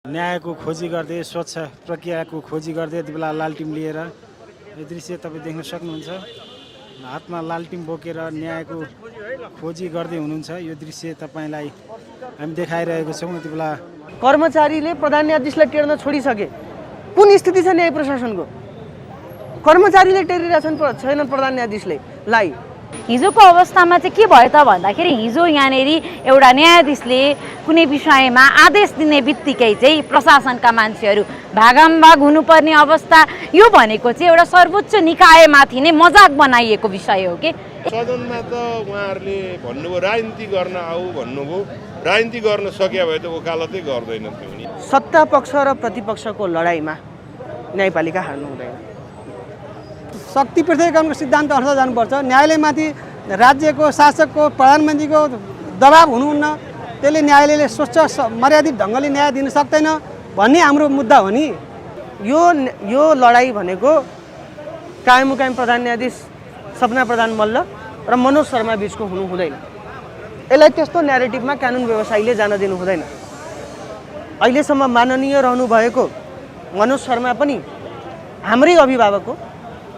न्यायको खोजी गर्दै स्वच्छ प्रक्रियाको खोजी गर्दै यति बेला लालटिम लिएर यो दृश्य तपाईँ देख्न सक्नुहुन्छ। हातमा लालटिम बोकेर न्यायको खोजी गर्दै हुनुहुन्छ। यो दृश्य तपाईँलाई हामी देखाइरहेको छौँ। यति बेला कर्मचारीले प्रधान न्यायाधीशलाई टेर्न छोडिसके। कुन स्थिति छ न्याय प्रशासनको? कर्मचारीले टेरिरहेछन् छैनन् प्रधान न्यायाधीशलाई। हिजोको अवस्थामा चाहिँ के भयो त भन्दाखेरि हिजो यहाँनेरि एउटा न्यायाधीशले कुनै विषयमा आदेश दिने बित्तिकै चाहिँ प्रशासनका मान्छेहरू भागामभाग हुनुपर्ने अवस्था, यो भनेको चाहिँ एउटा सर्वोच्च निकायमाथि नै मजाक बनाइएको विषय हो कि। सदनमा त उहाँहरूले भन्नुभयो राजनीति गर्न आऊ भन्नुभयो, राजनीति गर्न सके भए त वकालतै गर्दैन थियो। सत्ता पक्ष र प्रतिपक्षको लडाइँमा न्यायपालिका हार्नु हुँदैन। शक्ति पृथकीकरणको सिद्धान्त अनुसार जानुपर्छ। न्यायालयमाथि राज्यको शासकको प्रधानमन्त्रीको दबाब हुनुहुन्न, त्यसले न्यायालयले स्वच्छ मर्यादित ढङ्गले न्याय दिन सक्दैन भन्ने हाम्रो मुद्दा हो नि। यो लडाइँ भनेको कायम प्रधान न्यायाधीश सपना प्रधान मल्ल र मनोज शर्मा बिचको हुनु हुँदैन। यसलाई त्यस्तो न्यारेटिभमा कानुन व्यवसायीले जान दिनु हुँदैन। अहिलेसम्म माननीय रहनुभएको मनोज शर्मा पनि हाम्रै अभिभावक हो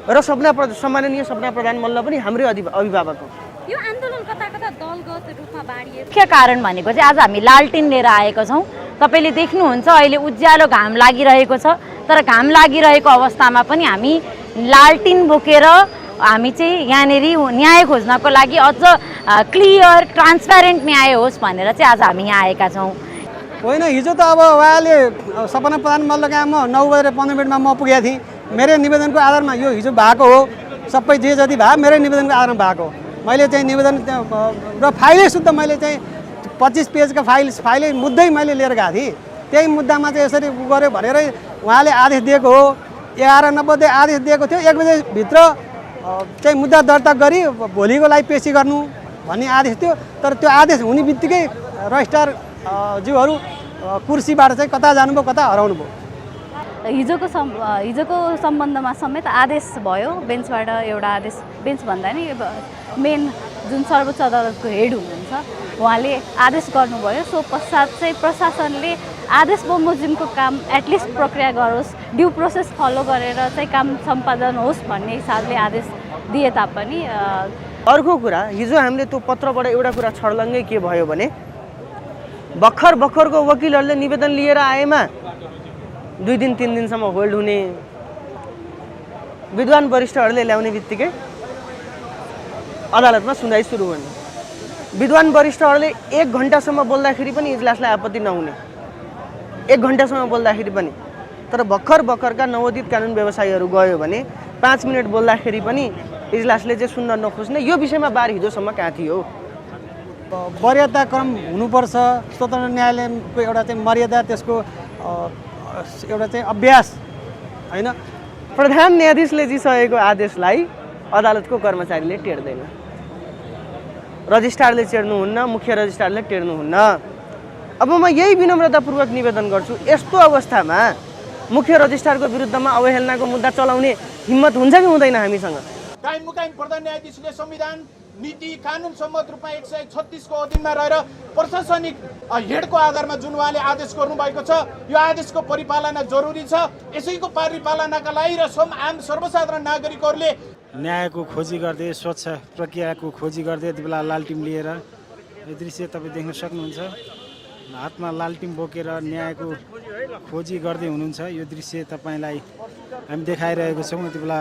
र सम्माननीय सपना प्रधान मल्ल पनि हाम्रै अभिभावक हो। यो आन्दोलन कता कता दलगत रूपमा बाँडिएको मुख्य कारण भनेको चाहिँ आज हामी लालटिन लिएर आएको छौँ। तपाईँले देख्नुहुन्छ अहिले उज्यालो घाम लागिरहेको छ, तर घाम लागिरहेको अवस्थामा पनि हामी लालटिन बोकेर हामी चाहिँ यहाँनेरि न्याय खोज्नको लागि अझ क्लियर ट्रान्सप्यारेन्ट न्याय होस् भनेर चाहिँ आज हामी यहाँ आएका छौँ। होइन, हिजो त अब उहाँले सपना प्रधान मल्ल कहाँ म 9:15 म पुगेको थिएँ। मेरो निवेदनको आधारमा यो हिजो भएको हो। सबै जे जति भयो मेरो निवेदनको आधारमा भएको। मैले चाहिँ निवेदन र फाइलै शुद्ध मैले चाहिँ 25 पेजका फाइलै मुद्दै मैले लिएर गएको थिएँ। त्यही मुद्दामा चाहिँ यसरी गऱ्यो भनेर उहाँले आदेश दिएको हो। 11:90 आदेश दिएको थियो। 1 बजेभित्र चाहिँ मुद्दा दर्ता गरी भोलिको लागि पेशी गर्नु भन्ने आदेश थियो। तर त्यो आदेश हुने बित्तिकै रजिस्ट्रार ज्यूहरू कुर्सीबाट चाहिँ कता जानुभयो, कता हराउनु भयो। हिजोको सम्बन्धमा समेत आदेश भयो बेन्चबाट। एउटा आदेश, बेन्च भन्दा नि मेन जुन सर्वोच्च अदालतको हेड हुनुहुन्छ उहाँले आदेश गर्नुभयो। सो पश्चात चाहिँ प्रशासनले आदेश बमोजिमको काम एटलिस्ट प्रक्रिया गरोस्, ड्यू प्रोसेस फलो गरेर चाहिँ काम सम्पादन होस् भन्ने हिसाबले आदेश दिए तापनि अर्को कुरा, हिजो हामीले त्यो पत्रबाट एउटा कुरा छर्लङ्गै के भयो भने भर्खरको वकिलहरूले निवेदन लिएर आएमा 2 दिन 3 दिनसम्म होल्ड हुने, विद्वान वरिष्ठहरूले ल्याउने बित्तिकै अदालतमा सुनवाई सुरु गर्ने। विद्वान वरिष्ठहरूले 1 घन्टासम्म बोल्दाखेरि पनि इजलासलाई आपत्ति नहुने, 1 घन्टासम्म बोल्दाखेरि पनि। तर भर्खरका नवोदित कानुन व्यवसायीहरू गयो भने 5 मिनट बोल्दाखेरि पनि इजलासले चाहिँ सुन्न नखोज्ने। यो विषयमा बार हिजोसम्म कहाँ थियो? वरीयता क्रम हुनुपर्छ। स्वतन्त्र न्यायालयको एउटा चाहिँ मर्यादा, त्यसको एउटा चाहिँ अभ्यास होइन। प्रधान न्यायाधीशले दिइसकेको आदेशलाई अदालतको कर्मचारीले टेर्दैन, रजिस्ट्रारले टेर्नुहुन्न, मुख्य रजिस्ट्रारले टेर्नुहुन्न। अब म यही विनम्रतापूर्वक निवेदन गर्छु, यस्तो अवस्थामा मुख्य रजिस्ट्रारको विरुद्धमा अवहेलनाको मुद्दा चलाउने हिम्मत हुन्छ कि हुँदैन हामीसँग? कायम प्रधान न्यायाधीशले संविधान, नीति, कानुन सम्मत रूपमा 136 को अधीनमा रहेर प्रशासनिक हेडको आधारमा जुन उहाँले आदेश गर्नुभएको छ, यो आदेशको परिपालना जरुरी छ। यसैको परिपालनाका लागि र आम सर्वसाधारण नागरिकहरूले न्यायको खोजी गर्दै स्वच्छ प्रक्रियाको खोजी गर्दै यति बेला लालटिम लिएर यो दृश्य तपाईँ देख्न सक्नुहुन्छ। हातमा लालटिम बोकेर न्यायको खोजी गर्दै हुनुहुन्छ। यो दृश्य तपाईँलाई हामी देखाइरहेको छौँ। यति बेला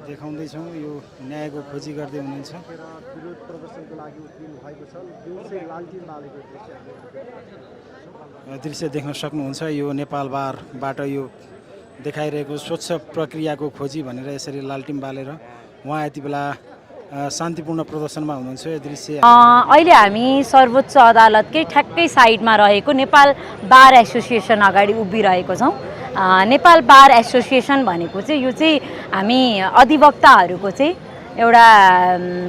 देखाउँदैछौँ यो न्यायको खोजी गर्दै हुनुहुन्छ। दृश्य देख्न सक्नुहुन्छ। यो नेपाल बारबाट यो देखाइरहेको स्वच्छ प्रक्रियाको खोजी भनेर यसरी लालटिम बालेर उहाँ यति बेला शान्तिपूर्ण प्रदर्शनमा हुनुहुन्छ। यो दृश्य अहिले हामी सर्वोच्च अदालतकै ठ्याक्कै साइडमा रहेको नेपाल बार एसोसिएसन अगाडि उभिरहेको छौँ। नेपाल बार एसोसिएसन भनेको चाहिँ यो चाहिँ हामी अधिवक्ताहरूको चाहिँ एउटा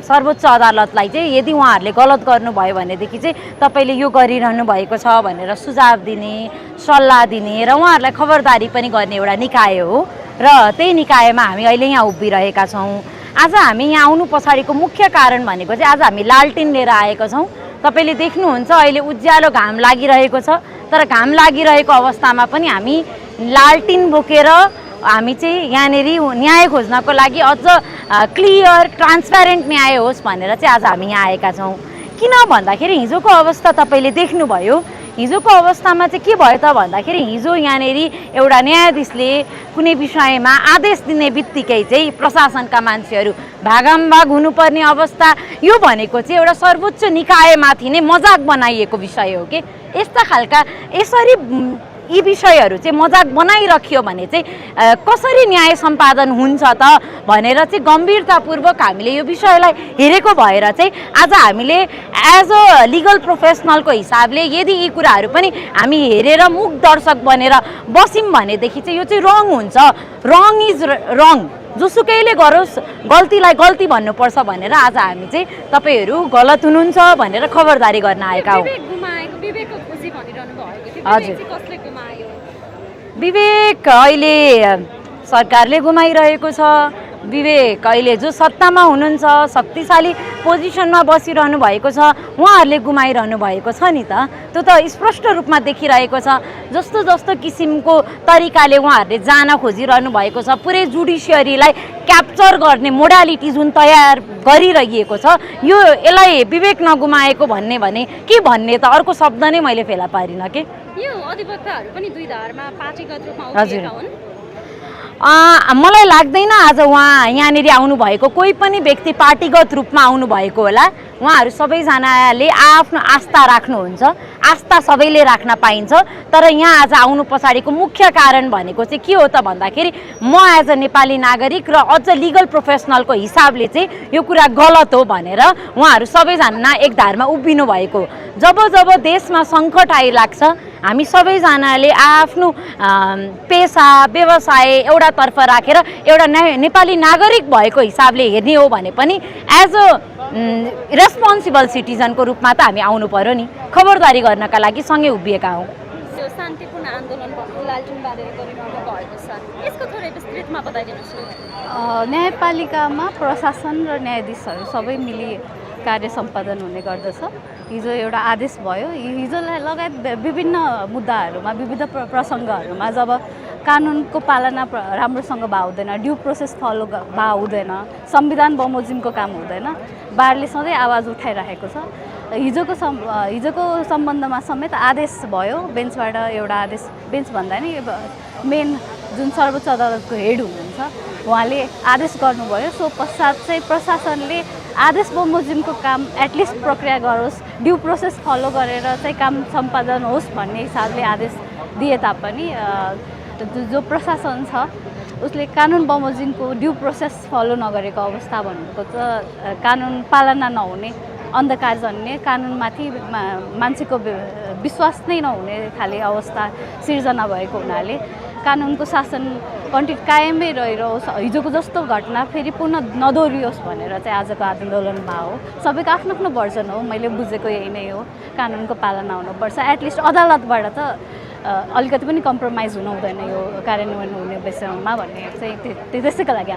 सर्वोच्च अदालतलाई चाहिँ यदि उहाँहरूले गलत गर्नुभयो भनेदेखि चाहिँ तपाईँले यो गरिरहनु भएको छ भनेर सुझाव दिने, सल्लाह दिने र उहाँहरूलाई खबरदारी पनि गर्ने एउटा निकाय हो। र त्यही निकायमा हामी अहिले यहाँ उभिरहेका छौँ। आज हामी यहाँ आउनु पछाडिको मुख्य कारण भनेको चाहिँ आज हामी लालटिन लिएर आएको छौँ। तपाईँले देख्नुहुन्छ अहिले उज्यालो घाम लागिरहेको छ, तर घाम लागिरहेको अवस्थामा पनि हामी लालटिन बोकेर हामी चाहिँ यहाँनिर न्याय खोज्नको लागि अझ क्लियर ट्रान्सप्यारेन्ट न्याय होस् भनेर चाहिँ आज हामी यहाँ आएका छौँ। किन भन्दाखेरि हिजोको अवस्था तपाईँले देख्नुभयो। हिजोको अवस्थामा चाहिँ के भयो त भन्दाखेरि हिजो यहाँनिर एउटा न्यायाधीशले कुनै विषयमा आदेश दिने बित्तिकै चाहिँ प्रशासनका मान्छेहरू भागामभाग हुनुपर्ने अवस्था, यो भनेको चाहिँ एउटा सर्वोच्च निकायमाथि नै मजाक बनाइएको विषय हो कि यस्ता खालका यसरी यी विषयहरू चाहिँ मजाक बनाइरख्यो भने चाहिँ कसरी न्याय सम्पादन हुन्छ त भनेर चाहिँ गम्भीरतापूर्वक हामीले यो विषयलाई हेरेको भएर चाहिँ आज हामीले एज अ लिगल प्रोफेसनलको हिसाबले यदि यी कुराहरू पनि हामी हेरेर मुख दर्शक बनेर बस्यौँ भनेदेखि चाहिँ यो चाहिँ रङ हुन्छ। रङ इज रङ, जोसुकैले गरोस् गल्तीलाई गल्ती भन्नुपर्छ भनेर आज हामी चाहिँ तपाईँहरू गलत हुनुहुन्छ भनेर खबरदारी गर्न आएका हौँ। हजुर, विवेक अहिले सरकारले गुमाइरहेको छ। विवेक अहिले जो सत्तामा हुनुहुन्छ, शक्तिशाली पोजिसनमा बसिरहनु भएको छ, उहाँहरूले गुमाइरहनु भएको छ नि त। त्यो त स्पष्ट रूपमा देखिरहेको छ। जस्तो जस्तो किसिमको तरिकाले उहाँहरूले जान खोजिरहनु भएको छ, पुरै जुडिसियरीलाई क्याप्चर गर्ने मोडालिटी जुन तयार गरिरहेको छ, यो यसलाई विवेक नगुमाएको भन्ने भने के भन्ने त अर्को शब्द नै मैले फेला पारिनँ के। यो अधिवक्ताहरू पनि दुई धारमा पार्टीगत रूपमा उभिएका हुन्। मलाई लाग्दैन आज उहाँ यहाँनिर आउनुभएको कोही पनि व्यक्ति पार्टीगत रूपमा आउनुभएको होला। उहाँहरू सबैजनाले आफ्नो आस्था राख्नुहुन्छ, आस्था सबैले राख्न पाइन्छ। तर यहाँ आज आउनु पछाडिको मुख्य कारण भनेको चाहिँ के हो त भन्दाखेरि म एज अ नेपाली नागरिक र अझ लिगल प्रोफेसनलको हिसाबले चाहिँ यो कुरा गलत हो भनेर उहाँहरू सबैजना एक धारमा उभिनु भएको। जब जब देशमा सङ्कट आइलाग्छ हामी सबैजनाले आफ्नो पेसा व्यवसाय एउटातर्फ राखेर एउटा नेपाली नागरिक भएको हिसाबले हेर्ने हो भने पनि एज अ रेस्पोन्सिबल सिटिजनको रूपमा त हामी आउनु पर्यो नि, खबरदारी गर्नका लागि सँगै उभिएका हौँ। यो शान्तिपूर्ण आन्दोलन लालटिन बाँधेर गरिरहनु भएको छ, यसको थोरै विस्तृतमा बताइदिनुहोस्। न्यायपालिकामा प्रशासन र न्यायाधीशहरू सबै मिली कार्य सम्पादन हुने गर्दछ। हिजो एउटा आदेश भयो, हिजोलाई लगायत विभिन्न मुद्दाहरूमा विविध प्रसङ्गहरूमा जब कानुनको पालना राम्रोसँग भए हुँदैन, ड्यू प्रोसेस फलो भए हुँदैन, संविधान बमोजिमको काम हुँदैन, बारले सधैँ आवाज उठाइरहेको छ। हिजोको सम्बन्धमा समेत आदेश भयो बेन्चबाट, एउटा आदेश बेन्च भन्दा नि मेन जुन सर्वोच्च अदालतको हेड हुनुहुन्छ उहाँले आदेश गर्नुभयो। सो पश्चात चाहिँ प्रशासनले आदेश बमोजिमको काम एटलिस्ट प्रक्रिया गरोस्, ड्यू प्रोसेस फलो गरेर चाहिँ काम सम्पादन होस् भन्ने हिसाबले आदेश दिए तापनि जो प्रशासन छ उसले कानुन बमोजिमको ड्यू प्रोसेस फलो नगरेको अवस्था भनेको त कानुन पालना नहुने, अन्धकारजन्य, कानुनमाथि मान्छेको विश्वास नै नहुने खाले अवस्था सिर्जना भएको हुनाले कानुनको शासन कायमै रहिरहोस्, हिजोको जस्तो घटना फेरि पुनः नदोहोरियोस् भनेर चाहिँ आजको आन्दोलन भयो। सबैको आफ्नो आफ्नो भर्जन हो, मैले बुझेको यही नै हो। कानुनको पालना हुनुपर्छ, एटलिस्ट अदालतबाट त अलिकति पनि कम्प्रोमाइज हुनु हुँदैन यो कार्यान्वयन हुने विषयमा भन्ने चाहिँ त्यसैको लागि